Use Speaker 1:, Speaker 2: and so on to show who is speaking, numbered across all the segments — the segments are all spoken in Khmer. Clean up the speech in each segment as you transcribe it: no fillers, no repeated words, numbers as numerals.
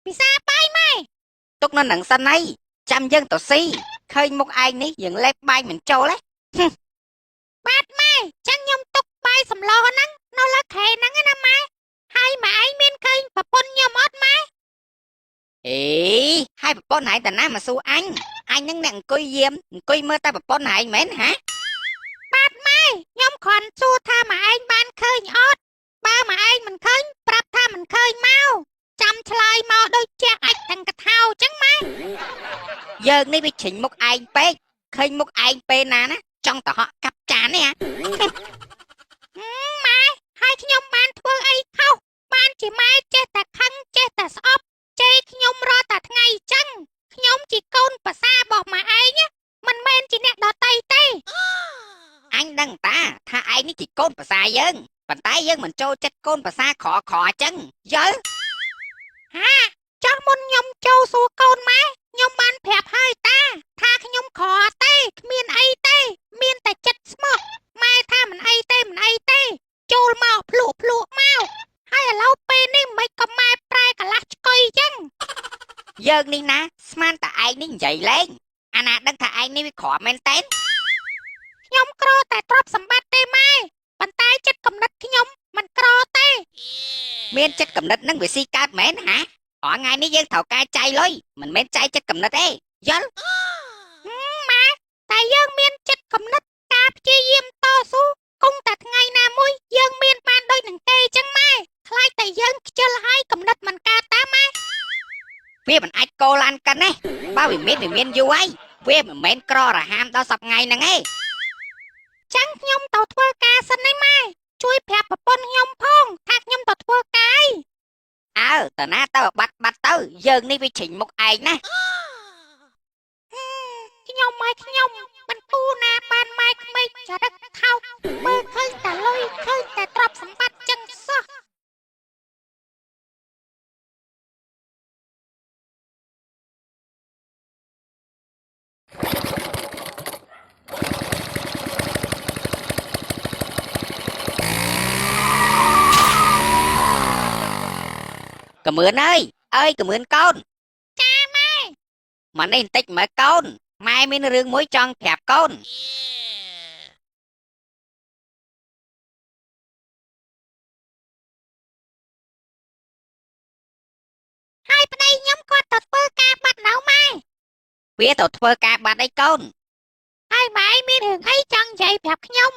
Speaker 1: ពិសាបាយម៉ែ
Speaker 2: ទុកនៅនឹងសិនហើយចាំយើងទៅស៊ីឃើញមុខឯងនេះយើងលេបបាយមិនចូលទេ
Speaker 1: បាទម៉ែចឹងខ្ញុំទុកបាយសម្លហ្នឹងនៅលើខែហ្នឹងណាម៉ែហើយម៉ែឯងមានឃើញប្រពន្ធខ្ញុំអត់ម៉ែ
Speaker 2: អេហើយប្រពន្ធឯងតាណាមកសួរអញអញនឹងអ្នកអង្គុយយាមអង្គុយមើលតែប្រពន្ធឯងមែនហា
Speaker 1: បាទម៉ែខ្ញុំគ្រាន់សួរថាម៉ែឯងបានឃើញអត់បើម៉ែឯងមិនឃើញប្រាប់ថាមិនឃើញមកចាំឆ្លើយមកដូចជាអាចទាំងកថោចឹងម៉ែ
Speaker 2: យើងនេះវាជ្រិញមុខឯងពេកឃើញមុខឯងពេលណាណាចង់ទៅហក់កាប់ចាននេះហ៎
Speaker 1: ម៉ែហើយខ្ញុំបានធ្វើអីខុសបានជាម៉ែចេះតែខឹងចេះតែស្អប់ជេរខ្ញុំរាល់តែថ្ងៃចឹងខ្ញុំជាកូនប្រសារបស់ម៉ែឯងមិនមែនជាអ្នកដតីទេ
Speaker 2: អញដឹងតាថាឯងនេះជាកូនប្រសាយើងប៉ុន្តែយើងមិនចូលចិត្តកូនប្រសាក្រក្រអញ្ចឹងយល់
Speaker 1: ហាចោះមុនខ្ញុំចូលសួរកូនម៉ែខ្ញុំបានប្រាប់ហើយតាថាខ្ញុំក្រទេគ្មានអីទេមានតែចិត្តស្មោះម៉ែថាមិនអីទេមិនអីទេចូលមកភ្លក់ភ្លក់មកហើយឥឡូវពេលនេះមិនក៏ម៉ែប្រែកន្លះឆ្កុយចឹង
Speaker 2: យើងនេះណាស្មានតែឯងនេះនិយាយលេងអាណាដឹងថាឯងនេះវាក្រមែនតើ
Speaker 1: ខ្ញុំក្រតែទ្រព្យសម្បត្តិទេម៉ែប៉ុន្តែចិត្តកំណត់ខ្ញុំមិនក្រទេ
Speaker 2: មានចិត្តកំណត់នឹងវាស៊ីកើតមែនហាអរថ្ងៃនេះយើងត្រូវការចាយលុយមិនមែនចាយចិត្តកំណត់ទេយល់
Speaker 1: ម៉ែតែយើងមានចិត្តកំណត់ការព្យាយាមតស៊ូគង់តែថ្ងៃណាមួយយើងមានបានដូចនឹងគេចឹងម៉ែខ្លាចតែយើងខ្ជិលហើយកំណត់មិនកើតតាម៉ែ
Speaker 2: វាមិនអាចកោឡានកិនទេបើវាមានវាមានយូរហើយវាមិនមែនក្ររហាមដល់សប្ងៃហ្នឹងទេ
Speaker 1: ចឹងខ្ញុំទៅធ្វើការសិននេះម៉ែជួយប្រាប់ប្រពន្ធខ្ញុំផងថាខ្ញុំទៅធ្វើការឯង
Speaker 2: អើតើណាទៅបាត់បាត់ទៅយើងនេះវាជ្រិញមុខឯងណា
Speaker 1: ខ្ញុំម៉ែខ្ញុំមិនគូណាបានម៉ែក្មេកចរិតខោកមើលឃើញតែលុយឃើញតែទ្រព្យសម្បត្តិចឹងសោះ
Speaker 2: កមឿនអើយអើយកមឿនកូន
Speaker 1: ចាម៉ែ
Speaker 2: មកនេះបន្តិចមើលកូនម៉ែមានរឿងមួយចង់ប្រាប់កូន
Speaker 1: ហើយប្តីខ្ញុំគាត់ទៅធ្វើការបាត់នៅម៉ែ
Speaker 2: វាទៅធ្វើការបាត់អីកូន
Speaker 1: ហើយម៉ែមានរឿងអីចង់និយាយប្រាប់ខ្ញុំ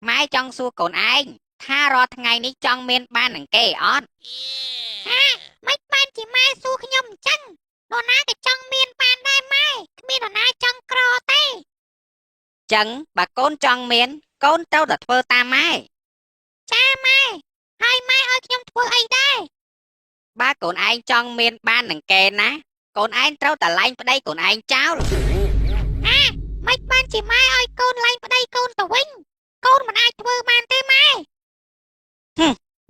Speaker 2: ម៉ែចង់សួរកូនឯងថារាល់ថ្ងៃនេះចង់មានបាននឹងគេអត់
Speaker 1: ហាមិនបានជាម៉ែសួរខ្ញុំអញ្ចឹងនរណាក៏ចង់មានបានដែរម៉ែគ្មាននរណាចង់ក្រទេ
Speaker 2: ចឹងបើកូនចង់មានកូនត្រូវតែធ្វើតាមម៉ែ
Speaker 1: ចាម៉ែហើយម៉ែឲ្យខ្ញុំធ្វើអីដែរ
Speaker 2: បើកូនឯងចង់មានបាននឹងគេណាកូនឯងត្រូវតែលែងប្តីកូនឯងចោល
Speaker 1: ហាមិនបានជាម៉ែឲ្យកូនលែងប្តីកូនទៅវិញកូនមិនអាចធ្វើបានទេម៉ែ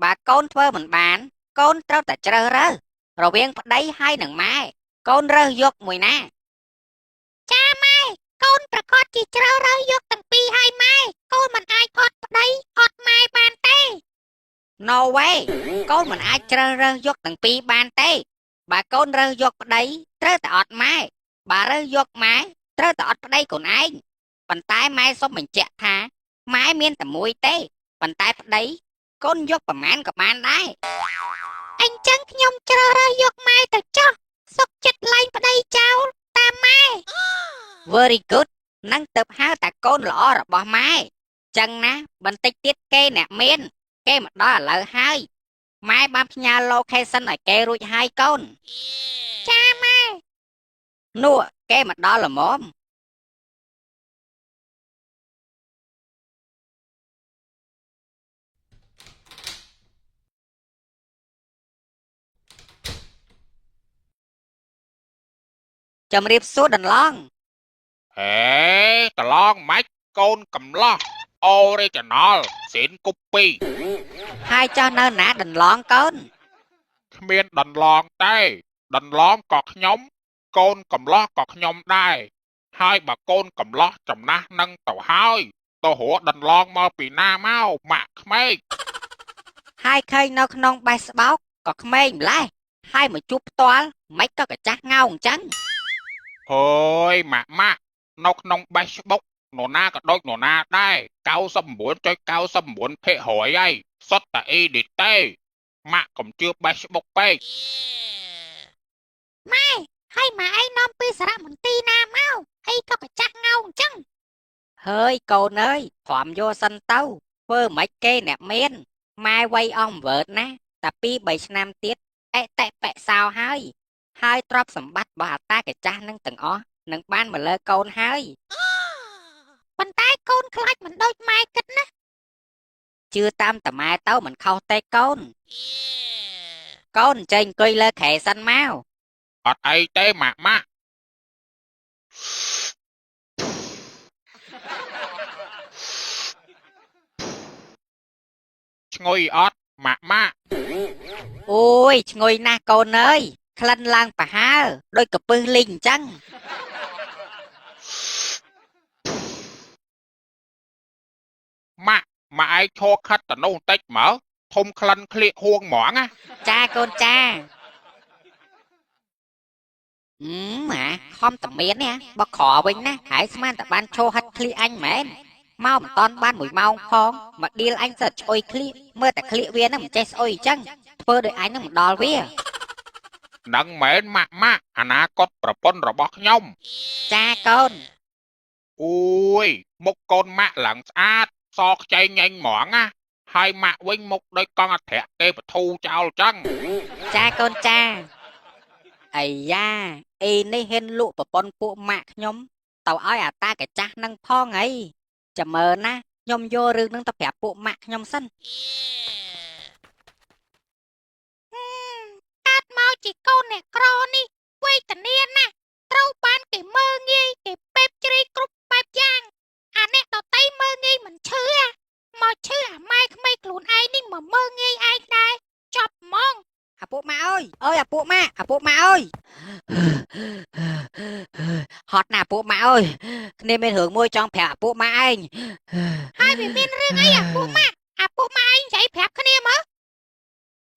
Speaker 2: បើកូនធ្វើមិនបានកូនត្រូវតែជ្រើសរើសរវាងប្តីហើយនឹងម៉ែកូនរើសយកមួយណា
Speaker 1: ចាម៉ែកូនប្រកាសជាជ្រើសរើសយកទាំងពីរហើយម៉ែកូនមិនអាចអត់ប្តីអត់ម៉ែបានទេ
Speaker 2: No way កូនមិនអាចជ្រើសរើសយកទាំងពីរបានទេបើកូនរើសយកប្តីត្រូវតែអត់ម៉ែបើរើសយកម៉ែត្រូវតែអត់ប្តីកូនឯងប៉ុន្តែម៉ែសូមបញ្ជាក់ថាម៉ែមានតែមួយទេប៉ុន្តែប្តីកូនយកប្រមាណក៏បានដែរ
Speaker 1: អញ្ចឹងខ្ញុំជ្រើសរើសយកម៉ែទៅចោះសុខចិត្តលែងប្តីចោលតាមម៉ែ
Speaker 2: Very good នឹងទៅហៅតែកូនល្អរបស់ម៉ែចឹងណាបន្តិចទៀតគេអ្នកមានគេមកដល់ឥឡូវហើយម៉ែបានផ្ញើ location ឲ្យគេរួចហើយកូន
Speaker 1: ចាម៉ែ
Speaker 2: នោះគេមកដល់ល្មមជំរាបសួរដន្លង
Speaker 3: ហេតឡងម៉េចកូនកំឡោះ Original សិនគប់ពី
Speaker 2: ហើយចោះនៅណាដន្លងកូន
Speaker 3: គ្មានដន្លងទេដន្លងក៏ខ្ញុំកូនកំឡោះក៏ខ្ញុំដែរហើយបើកូនកំឡោះចំណាស់នឹងទៅហើយទៅរកដន្លងមកពីណាមកម៉ាក់ក្មេក
Speaker 2: ហើយឃើញនៅក្នុងបេះស្បោកក៏ក្មេងម្លេះ ហើយមកជួបផ្ទាល់មិនក៏កាចាស់ងោងអញ្ចឹង
Speaker 3: ហើយម៉ាក់ម៉ាក់នៅក្នុងបេះស្បុកនរណាក៏ដូចនរណាដែរ 99.99% ហើយសុទ្ធតែអ៊ីឌីតេម៉ាក់កុំជឿបេះស្បុកពេក
Speaker 1: ម៉ែហើយម៉ែឯងនាំពីសារមន្ទីរណាមកអីក៏កាចាស់ងោងអញ្ចឹង
Speaker 2: ហើយកូនអើយព្រមយកសិនទៅធ្វើមិនគេអ្នកមានម៉ែវ័យអស់វើតណាតែ2-3ឆ្នាំទៀតអតិបិសោហើយហើយទ្រព្យសម្បត្តិរបស់អតាកាចាស់នឹងទាំងអស់នឹងបានមកលើកូនហើយ
Speaker 1: ប៉ុន្តែកូនខ្លាចមិនដូចម៉ែគិតណា
Speaker 2: ជឿតាមតាម៉ែទៅមិនខុសទេកូន កូនចេញអង្គុយលើគ្រែសិនមក
Speaker 3: អត់អីទេម៉ាក់ម៉ាក់ឈ្ងុយអត់ម៉ាក់ម៉ាក់
Speaker 2: អូយឈ្ងុយណាស់កូនអើយក្លិនឡើងប្រហើរដូចកពឹសលីងអញ្ចឹង
Speaker 3: ម៉ាក់ម៉ាក់ឯងឈរខិតទៅនោះបន្តិចមើលធំក្លិនក្លៀកហួងហ្មងណា
Speaker 2: ចាកូនចាម៉ាខំតមាននេះបើក្រវិញណាហើយស្មានតែបានឈរហិតក្លៀកអញមែនមកមិនតាន់បាន1ម៉ោងផងមកឌីលអញសិតឆ្អុយក្លៀកមើលតែក្លៀកវាហ្នឹងមិនចេះស្អុយអញ្ចឹងធ្វើដោយអញហ្នឹងមិនដល់វា
Speaker 3: នឹងមែនម៉ាក់ម៉ាក់អនាគតប្រពន្ធរបស់ខ្ញុំ
Speaker 2: ចាកូន
Speaker 3: អូយមុខកូនម៉ាក់ឡើងស្អាតសខ្ចីញ៉ែងហ្មងណាហើយម៉ាក់វិញមុខដូចកង់អធិគេបធូចោលចឹង
Speaker 2: ចាកូនចាអាយ៉ាអីនេះហ៊ានលក់ប្រពន្ធពួកម៉ាក់ខ្ញុំទៅឲ្យអាតាកាចាស់នឹងផងអីចាំមើលណាខ្ញុំយករឿងនឹងទៅប្រាប់ពួកម៉ាក់ខ្ញុំសិន
Speaker 1: កើតមកជាកូនអ្នកក្រនេះវេទនាណាស់ត្រូវបានគេមើលងាយគេពេបជ្រៃគ្រប់បែបយ៉ាងអាអ្នកដតីមើលងាយមិនឈឺមកឈឺអាម៉ែក្មេកខ្លួនឯងនេះមកមើលងាយឯងដែរចប់ហ្មង
Speaker 2: អាពួកម៉ាអើយអើយអាពួកម៉ាអាពួកម៉ាអើយហត់ណាស់អាពួកម៉ាអើយគ្នាមានរឿងមួយចង់ប្រាប់អាពួកម៉ាឯង
Speaker 1: ហើយវាមានរឿងអីអាពួកម៉ាអាពួកម៉ាឯងនិយាយប្រាប់គ្នាមើល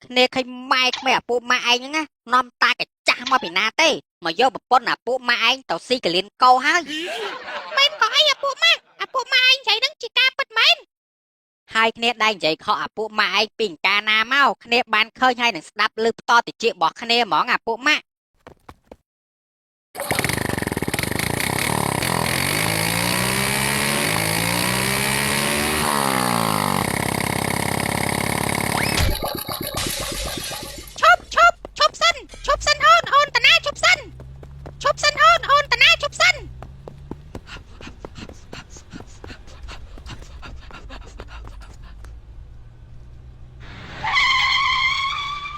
Speaker 2: គ្នាឃើញម៉ែក្មេកអាពួកម៉ាឯងហ្នឹងណានាំតាកាចាស់មកពីណាទេមកយកប្រពន្ធអាពួកម៉ាឯងទៅស៊ីកលៀនកោហើយ
Speaker 1: មែនក៏អីអាពួកម៉ាអាពួកម៉ាឯងនិយាយហ្នឹងជាការពិតមែន
Speaker 2: ហើយគ្នាដែរនិយាយខកអាពួកម៉ាឯងពីកាលណាមកគ្នាបានឃើញហើយនឹងស្ដាប់ឮផ្ទាល់តិចរបស់គ្នាហ្មងអាពួកម៉ា
Speaker 1: ឈប់ឈប់ឈប់សិនឈប់សិនអូនអូនតាណាឈប់សិនឈប់សិនអូនអូនតាណាឈប់សិន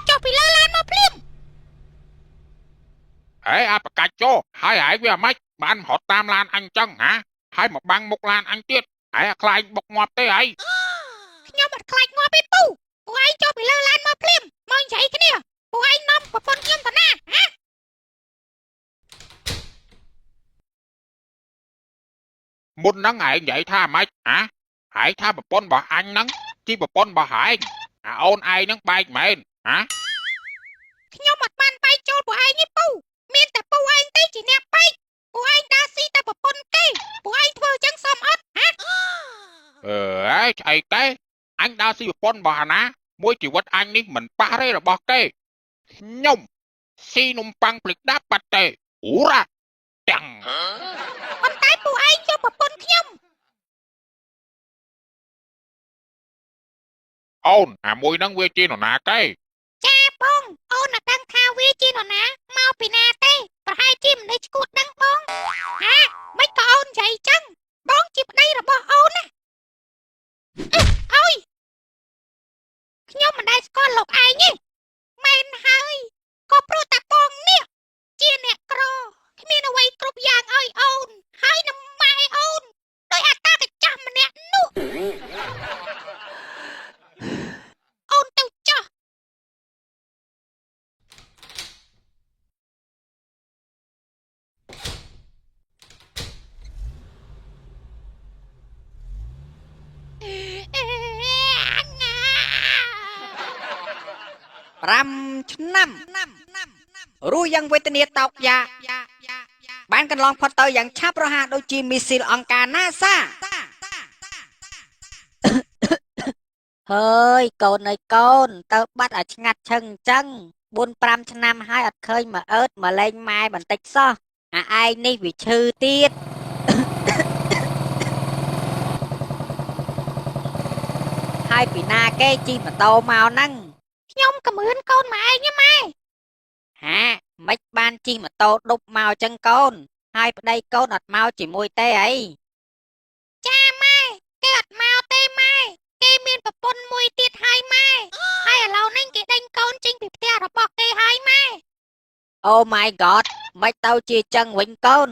Speaker 1: ចុះពីលើឡានមកភ្លាម
Speaker 3: ហេអាបកាច់ចោហើយឯងវាអាម៉េចបានរត់តាមឡានអញចឹងហ៎ហើយមកបាំងមុខឡានអញទៀតឯងខ្លាចបុកងាប់ទេអី
Speaker 1: ខ្ញុំអត់ខ្លាចងាប់ទេពូពួកឯងចុះពីលើឡានមកភ្លាមមកនិយាយគ្នាពួកឯងនាំប្រពន្ធខ្ញុំទៅណាហ៎
Speaker 3: មុនហ្នឹងឯងនិយាយថាម៉េចហ៎ឯងថាប្រពន្ធរបស់អញហ្នឹងជាប្រពន្ធរបស់ឯងអាអូនឯងហ្នឹងបែកមែនហ៎
Speaker 1: ខ្ញុំអត់បានបែកចូលពួកឯងទេពូមានតែពូឯងទេជាអ្នកបែកពួកឯងដើរស៊ីតែប្រពន្ធគេពួកឯងធ្វើចឹងសមអត់ហ៎
Speaker 3: អើយឆ្អីគេអញដើរស៊ីប្រពន្ធរបស់អាណាមួយជីវិតអញនេះមិនប៉ះទេរបស់គេខ្ញុំស៊ីនំប៉័ងភ្លេចដាប់បាត់ទេអ៊ូរ៉ាទាំង
Speaker 1: ប៉ុន្តែពួកឯងយកប្រពន្ធខ្ញុំ
Speaker 3: អូនអាមួយហ្នឹងវាជានរណាគេ
Speaker 1: ចាបងអូនអត់ដឹងថាវាជានរណាមកពីណាទេប្រហែលជាមនុស្សឈួតដឹងបងហាមិនក៏អូននិយាយចឹងបងជាប្តីរបស់អូនណាអើយខ្ញុំមិនដែលស្គាល់លោកឯងទេមែនហើយក៏ព្រោះតែបងនេះជាអ្នកក្រគ្មានអ្វីគ្រប់យ៉ាងឲ្យអូនហើយនឹងម៉ែអូនដោយអាតាកាចាស់ម្នាក់នោះអូនទៅចោះ
Speaker 2: 5ឆ្នាំរស់យ៉ាងវេទនាតោកយ៉ាបានកន្លងផុតទៅយ៉ាងឆាប់រហ័សដូចជាមីស៊ីលអង្គការ NASA ហើយកូនអើយកូនទៅបាត់ឲ្យឆ្ងាត់ឈឹងអញ្ចឹង4 5ឆ្នាំហើយអត់ឃើញមកអើតមកលេងម៉ែបន្តិចសោះអាឯងនេះវាឈឺទៀត ហើយពីណាគេជិះម៉ូតូមកហ្នឹង
Speaker 1: ខ្ញុំក៏មឿនកូនមកឯងម៉ែ
Speaker 2: ហាមិនបានជិះម៉ូតូដប់មកចឹងកូនហើយប្តីកូនអត់មកជាមួយទេអី
Speaker 1: ចាម៉ែគេអត់មកទេម៉ែគេមានប្រពន្ធមួយទៀតហើយម៉ែហើយឥឡូវនេះគេដេញកូនចេញពីផ្ទះរបស់គេហើយម៉ែ
Speaker 2: Oh my god មិនទៅជាចឹងវិញកូន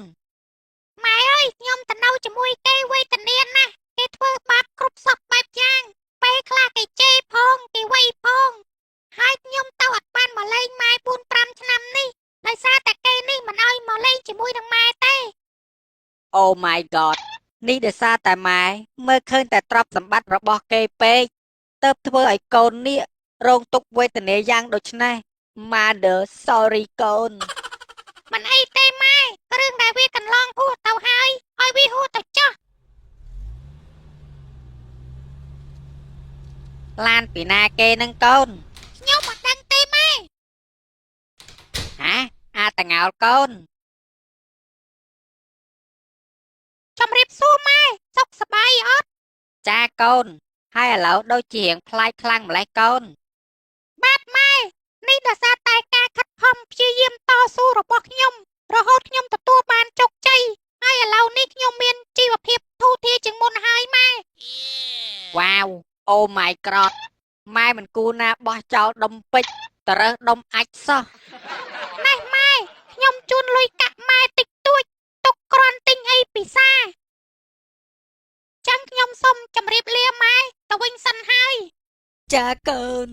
Speaker 1: ម៉ែអើយខ្ញុំទៅនៅជាមួយគេវេទនាណាស់គេធ្វើបាបគ្រប់សពបែបយ៉ាងពេលខ្លះគេជេរផងគេវៃផងហើយខ្ញុំទៅអត់បានមកលេងម៉ែ4 5ឆ្នាំនេះដោយសារតែគេនេះមិនអោយមកលេងជាមួយនឹងម៉ែទេ
Speaker 2: Oh my god នេះដោយសារតែម៉ែមើលឃើញតែទ្រព្យសម្បត្តិរបស់គេពេកទៅធ្វើឲ្យកូននេះរងទុក្ខវេទនាយ៉ាងដូចនេះ Mother sorry កូន
Speaker 1: មិនអីទេម៉ែរឿងដែលវាកន្លងហួសទៅហើយឲ្យវាហួសទៅចោះ
Speaker 2: ឡានពីណាគេនឹងកូន
Speaker 1: ខ្ញុំមិនដឹងទេម៉ែ
Speaker 2: ហាអាតងោលកូន
Speaker 1: ជំរាបសួរម៉ែសុខសប្បាយអត់
Speaker 2: ចាកូនហើយឥឡូវដូចជារៀងប្លែកខ្លាំងម្ល៉េះកូន
Speaker 1: បាទម៉ែនេះដោយសារតែការខិតខំព្យាយាមតស៊ូរបស់ខ្ញុំរហូតខ្ញុំទទួលបានជោគជ័យហើយឥឡូវនេះខ្ញុំមានជីវភាពធូរធារជាងមុនហើយម៉ែ
Speaker 2: វ៉ាវ Oh my god ម៉ែមិនគួរណាបោះចោលដុំពេជ្រតរើសដុំអាចសោះ
Speaker 1: ណេះម៉ែខ្ញុំជូនលុយកាក់ម៉ែតិចតួចទុកគ្រាន់ទិញអីពិសាចឹងខ្ញុំសូមជម្រាបលាម៉ែទៅវិញសិនហើយ
Speaker 2: ចាកូន